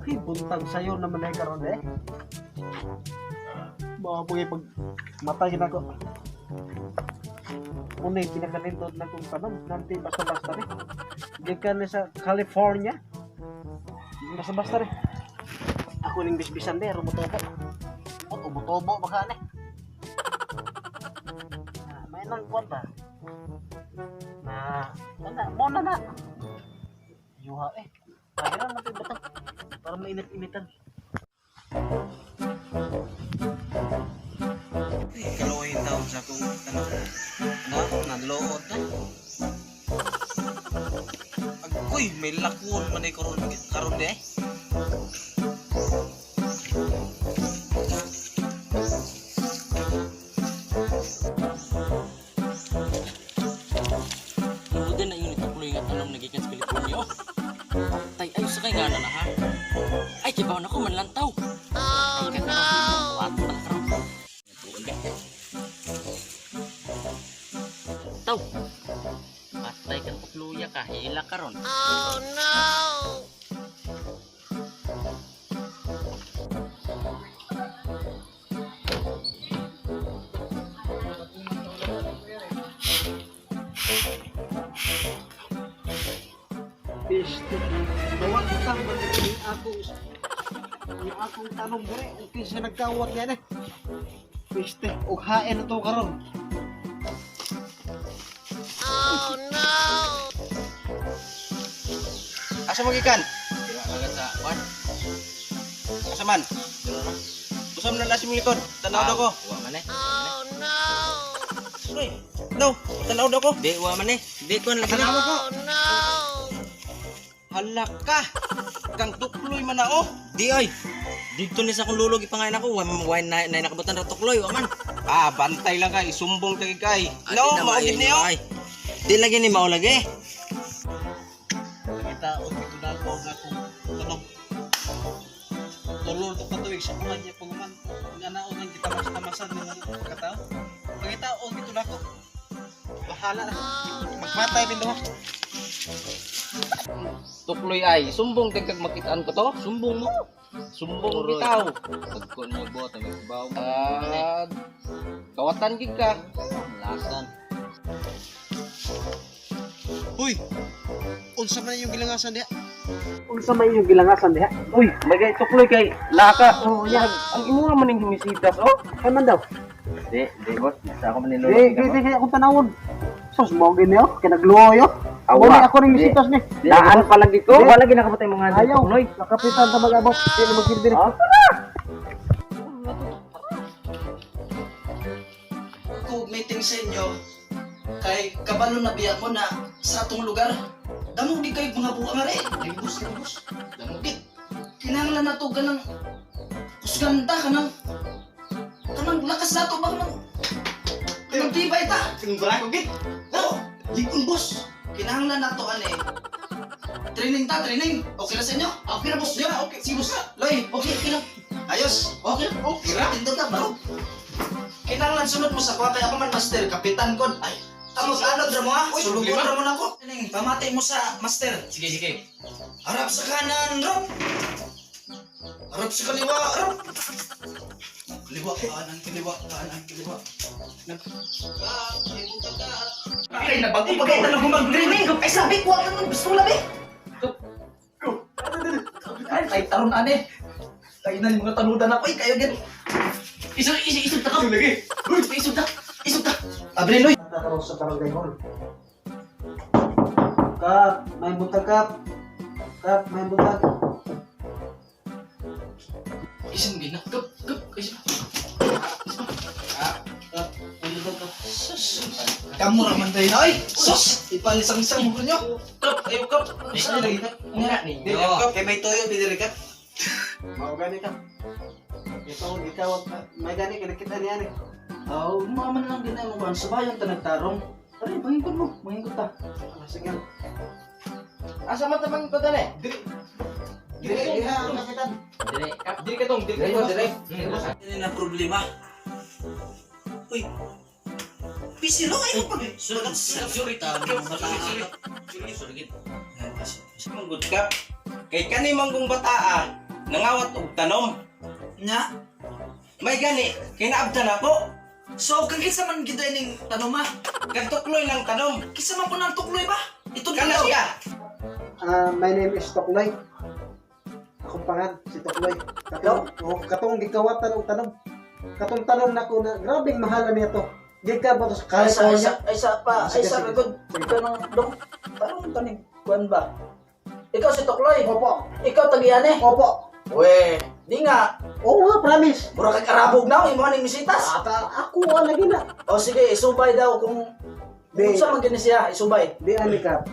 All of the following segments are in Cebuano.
Ay, buntag sayo naman ay karon eh. Mga pag pag matay na ko. Una yung pinakanindot na kong tanom, nanti basta-basta rin. Gikan ni sa California. Basta-basta rin. Ako ning bisbisan de, rumutobo. O, tumutobo baka ni. Ah, may nang kwan ba? Na, na, mo na na. Yuha eh. Pahiran natin batang para mainit-initan. Kaluoy taon sa akong tanom. Na, naluot na. Agoy, may lakwon man ay karon karon di eh. Tungod na yun ito nga tanom nagikan sa California. Oh. Tay, ay sa kay ngana na ha. Ay kibaw na ko manlantaw. Oh ay, no. Wato na karon. Taw. Patay kang tukluya ka, hila karon. Oh no! Piste. Mawagtang man ang akong tanong dire, ug kinsa nagkawat niya eh. Piste, ug hain na to karon. Oh no! Asa mo gikan? Dira agad sa kwan. Asa man? Usam na lasi mo likod. Tanaw daw ko. Wa man eh. Oh no! Uy, no, tanaw daw ko. Di wa man eh. Di kon lagi na. Tanaw ko. Oh no! Hala ka. Kang tukloy man na oh. Di oy. Dito ni sa akong lulog ipangain ako. Wa wa na na nakabutan ra tukloy, wa man. Ah, bantay lang ka, isumbong kay kay. Ah, No, di na mao maayo gid niyo. ay. Di lagi ni mao lagi. Kita og dito na ako ang akong tanong. Tulol to katuig sa buhay niya pag-uman. Nga naon ang gitamas-tamasan ng mga pagkatao. Pangita og dito na ako. Bahala na. Magmatay din duha. Tukloy ay, sumbong kay kag makitaan ko to. Sumbong mo. Sumbong Uroy. bitaw. Pagkon mo buot ang ibaw. Ah, kawatan gid ka. Lasan. Uy! Unsa man yung gilangasan diha? Unsa man yung gilangasan diha? Uy, may kay tukloy kay laka. Oh, yeah. Ang imo man ning humisitas oh. Kay man daw. Di, di boss. Sa ako man Di, di, di, di, akong tanawon. Sus, mo gini oh, kinagluoy oh. Awa. Muna ako ning misitas ni. Daan pa lang dito. Wala lagi nakabutay mga Ayaw, nakapitan ta mag-abot. Di na magsilbi ni. Ah? Kung meeting sa inyo, kay kabalo na biya mo na sa atong lugar, damo di kayo mga buang are. Limbus, limbus. Damo gid. Kinahanglan nato ganang kusganta kanang kanang lakas nato ba kanang kanang tibay ta. Ko gid. Oh, likon boss. Kinahanglan nato ani. Training ta, training. Okay na sa inyo? Okay na boss. Yeah, okay. Sige boss. Loy, okay, okay na. Ayos. Okay, okay ra. Tindog na, barog. Kinahanglan sunod mo sa kuha kay ako man master, kapitan kon. Ay, tamo sa anod ra mo ha. Sulugon ra mo nako. Ning pamati mo sa master. Sige, sige. Harap sa kanan, rop. Harap sa kaliwa, rop. Kaliwa, kanan, kaliwa, kanan, kaliwa. Ay, nabago pa kayo talaga mag-training. Ay, sabi ko, ang ng pistola, be. Ay, taron, ane. Tayo na yung mga tanudan ako. Ay, kayo, gan. Isog, isog, isog ta ka. Isog ta. Isog ta. Abriloy. Karon sa barangay hall. Kap, may buntag kap. Kap, may buntag. Isang gina. Gap, gap. Isang. Kap, may buntag kap. Sus. Kamu raman tayo na, ay. Sus. Ipalisang-isang mo nyo. Kap, ayo kap. Saan lagi ka? Nga ninyo. Kay may toyo di diri kap. Mao gani ka. Ito, ikaw, may gani, kinakita niya ni. Oh, mga man lang din mo sa bayan ta nagtarong. Aray, pangingkod mo, pangingkod ta. Ah, sige. Asa man ta pangikot ane? Diri. Dili, diha, ang kapitan. Dire, kap. Diri ka tong, diri ka tong, diri. Hindi na problema. Uy. Pisilo ay pag Sorry, sorry, sorry. Sorry, sorry. Sorry, sorry. Mong good, Kap. Kay kani manggong bataa, nangawat og tanom. Nya. May gani, kay naabtan ako. So kang kinsa man gid ning tanom ha? Kag tukloy ng tanom. Kinsa man po nang tukloy ba? Ito Kana siya. Ah, my name is Tokloy. Akong pangan, si Tokloy. Katong, oh, katong gikawatan og tanom. Katong tanom nako na grabeng mahal na niya to. Gikan pa to sa Ay sa ay sa California. ay sa pa ay Sige, sa sige. good. Kanang dong parang kaning kuan ba? Ikaw si Tokloy. Opo. Ikaw tagiyane. Opo. We, di nga. Oo nga, promise. Mura kag karabog na imo aning misitas. Ata ako wala lagi na. O sige, isubay daw kung Di. kung sa man gini siya, isubay. Di ani kap.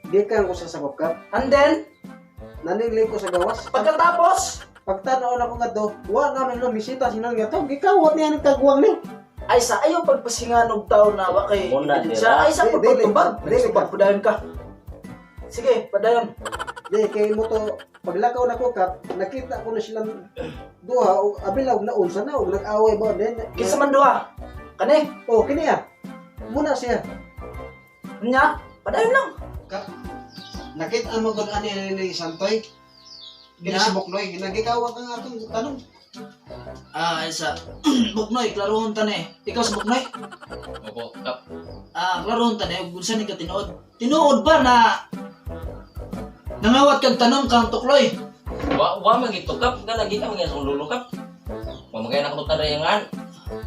Gikan ko sa sabab kap. And then, Naningli ko sa gawas. pagkatapos, Pagtanaw na ko nga do, wa naman no misita sinon nga to. Gikawat niya ning kagwang ni. ay sa ayaw pagpasingan og tawo na wa kay Muna, ebidensya. dira. Ay sa Di, dili, pagtubag, dili ka. nagsubag padayon ka. Sige, padayon. Di kay mo to paglakaw na ko kap, nakita ko na silang duha og abilaw na unsa na og nag-away ba then. Kinsa man duha? Kani, Oh, kini ah. Muna siya. nya, padayon lang. Kap. Nakita mo gud ani ni Santoy. Kini Nya. si Buknoy, nagikawat ang atong tanong. Ah, ay sa Buknoy, klarohon ta ni. Ikaw sa Buknoy? Opo, Kap. Ah, klarohon ta ni ug unsa ni ka tinuod? Tinuod ba na nangawat kag tanom kang Tukloy? Wa wa man gito, Kap. Kana gikan man sa lulo, Kap. Wa man kay nakabutan rayangan.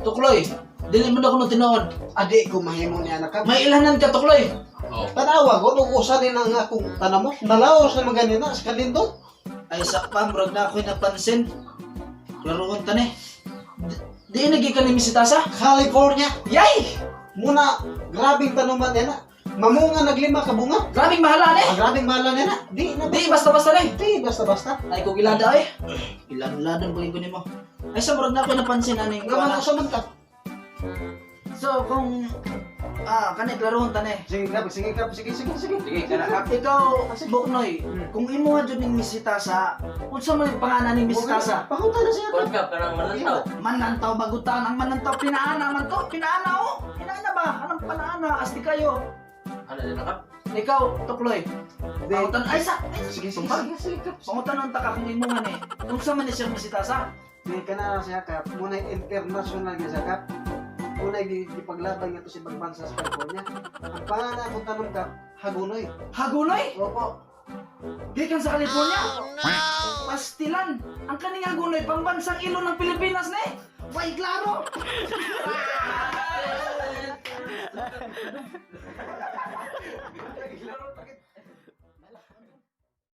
Tukloy, dili mo na kuno tinuod. Adi ko mahimo ni anak kap. May ilanan ka Tukloy. Oh. Tanawa ko ug usa ni na nga akong tanamo. Nalaos na maganina sa kalindot. Ay sa pa, murag na ako'y napansin. Klarohon ta ni. Di nagi ka ni Misitasa? California. Yay! Muna grabing tanuman niya na. Mamunga naglima ka bunga. Grabing mahala ni. Ang grabing mahala niya na. Di na Di basta-basta ni. Di basta-basta. Ay ko gilada ay. Ilan-ladan ko ko nimo. Ay sa murag na ako'y napansin aning Nga man kuana. usa man ka. So kung kani klarohon ta ni. Sige kap, sige kap, sige sige sige. Sige, kana Kap. Ikaw, Buknoy, kung imuha jud ning Misitasa, unsa man yung pangalan ning Misitasa? Pakunta na siya. Kuan, Kap, kanang manantaw. Manantaw bagutan ang manantaw pinaana man to, pinaana oh. Pinaana ba? Anong panaana? Asti kayo. Ano din na, Kap? Ikaw, Tukloy. Di. Pangutan ay sa ay, Sige sige tumbag. sige sige kap. Pangutan ta ka kung imuha ni. Unsa man ni siya Misitasa? Di ka na siya kap. Muna international nga siya kap. Muna gipaglaban nga to sa ibang bansa sa California. Ang pangalan akong tanong kap, Hagunoy. Hagunoy? Opo. Gikan sa California? Oh no! Pastilan! Ang kaning Hagunoy pambansang ilo ng Pilipinas ni. Way klaro.